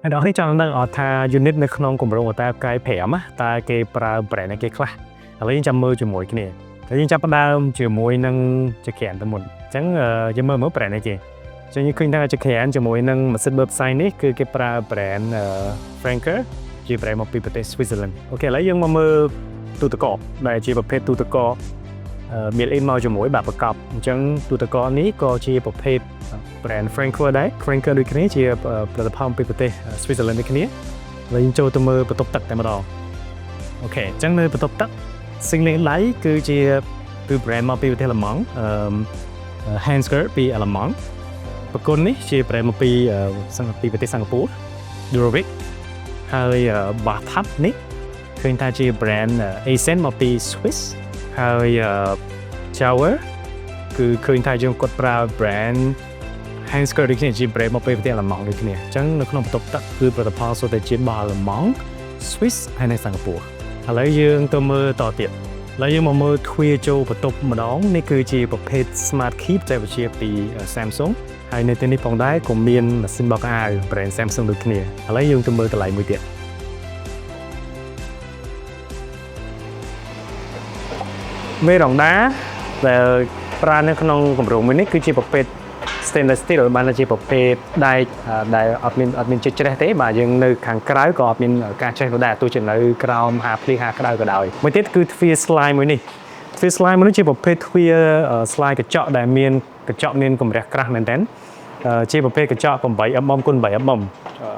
ហើយដល់នេះចង់ដឹងអត់ថា unit នៅក្នុងគម្រោង hotel ផ្កាយ5ណាតើគេប្រើ brand អីគេខ្លះ?ឥឡូវយើងចាំមើលជាមួយគ្នា។ហើយយើងចាប់ផ្ដើមជាមួយនឹងចក្រានទៅមុនអញ្ចឹងយើងមើលមើល brand អីគេ។អញ្ចឹងយើងឃើញថាចក្រានជាមួយនឹងម៉ាស៊ីនបឺផ្សាយនេះគឺគេប្រើ brand Franke ជា brand មកពីប្រទេស Switzerland។ OK ឥឡូវយើងមកមើលទូទឹកកកដែលជាប្រភេទទូទឹកកក built in មកជាមួយបាទប្រកបអញ្ចឹងទូទឹកកកនេះក៏ជាប្រភេទ brand Franke ដែរ Franke ដូចគ្នាជាផលិតផលពីប្រទេស Switzerland ដូចគ្នាឥឡូវយើងចូលទៅមើលបន្ទប់ទឹកតែម្ដង OK អញ្ចឹងនៅបន្ទប់ទឹក sink លាងដៃគឺ brand មកពីប្រទេសអាល្លឺម៉ង់អឺ Henschke ពីអាល្លឺម៉ង់បង្គន់នេះជា brand មកពីសិង្ហពីប្រទេសសិង្ហបុរី Duravit ហើយ bathtub នេះឃើញថាជា brand Asen មកពី Swiss ហើយ shower គឺឃើញថាយើងគាត់ប្រើ brand Henschke ដូចគ្នាជា brand មកពីប្រទេសអាល្លឺម៉ង់ដូចគ្នាអញ្ចឹងនៅក្នុងបន្ទប់ទឹកគឺផលិតផលសុទ្ធតែជារបស់អាល្លឺម៉ង់ Swiss ហើយនិងសិង្ហបុរីឥឡូវយើងទៅមើលតទៀតឥឡូវយើងមកមើលទ្វារចូលបន្ទប់ម្ដងនេះគឺជាប្រភេទ Smart Key បច្ចេកវិទ្យាពី Samsung ហើយនៅទីនេះផងដែរក៏មានម៉ាស៊ីនបោកអាវ brand Samsung ដូចគ្នាឥឡូវយើងទៅមើលកន្លែងមួយទៀតវេរ៉ង់ដាដែលប្រើនៅក្នុងគម្រោងមួយនេះគឺជាប្រភេទ stainless steel បានជាប្រភេទដែកដែលអត់មានជាតិច្រេះទេបាទយើងនៅខាងក្រៅក៏អត់មានការច្រេះនោះដែរទោះជានៅក្រោមហាភ្លៀងហាក្តៅក៏ដោយមួយទៀតគឺទ្វារ slide មួយនេះទ្វារ slide មួយនេះជាប្រភេទទ្វារ slide កញ្ចក់ដែលមានកញ្ចក់មានកម្រាស់ក្រាស់មែនទែនជាប្រភេទកញ្ចក់ 8 mm គុណ 8 mm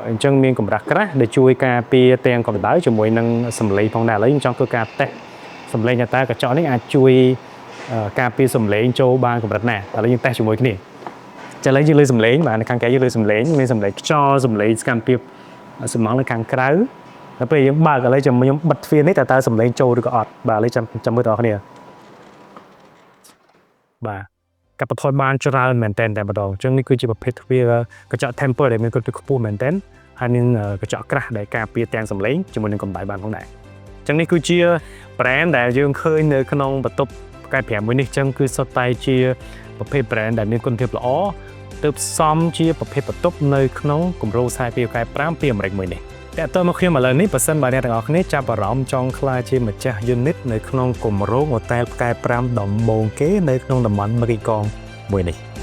អញ្ចឹងមានកម្រាស់ក្រាស់ដែលជួយការពារទាំងកម្ដៅជាមួយនឹងសំឡេងផងដែរឥឡូវខ្ញុំចង់ធ្វើការតេស្តសំឡេងថាតើកញ្ចក់នេះអាចជួយការពារសំឡេងចូលបានកម្រិតណាឥឡូវយើងតេស្តជាមួយគ្នា ចាឥឡូវយើងលើសំឡេងបាទនៅខាងក្រៅយើងលើសំឡេងមានសំឡេងខ្យល់សំឡេងសកម្មភាពសំណង់នៅខាងក្រៅដល់ពេលយើងបើកឥឡូវចាំខ្ញុំបិទទ្វារនេះតើតើសំឡេងចូលឬក៏អត់បាទឥឡូវចាំចាំមើលបងប្អូនគ្នាបាទកាត់បន្ថយបានច្រើនមែនតើតែម្ដងអញ្ចឹងនេះគឺជាប្រភេទទ្វារកញ្ចក់ temper ដែលមានគុណភាពខ្ពស់មែនតើហើយនឹងកញ្ចក់ក្រាស់ដែលការពារទាំងសំឡេងជាមួយនឹងកម្ដៅបានផងដែរអញ្ចឹងនេះគឺជា brand ដែលយើងឃើញនៅក្នុងបន្ទប់ផ្កាយ5មួយនេះអញ្ចឹងគឺសុទ្ធតែជាប្រភេទ brand ដែលមានគុណភាពល្អទើបសមជាប្រភេទបន្ទប់នៅក្នុងគម្រោងខ្សែពីផ្កាយ5ពីអាមេរិកមួយនេះតើតើមកខ្ញុំឥឡូវនេះបើសិនបើអ្នកទាំងអស់គ្នាចាប់អារម្មណ៍ចង់ក្លាយជាម្ចាស់ unit នៅក្នុងគម្រោងអូតែលផ្កាយ5ដំបូងគេនៅក្នុងតំបន់មគីកងមួយនេះ។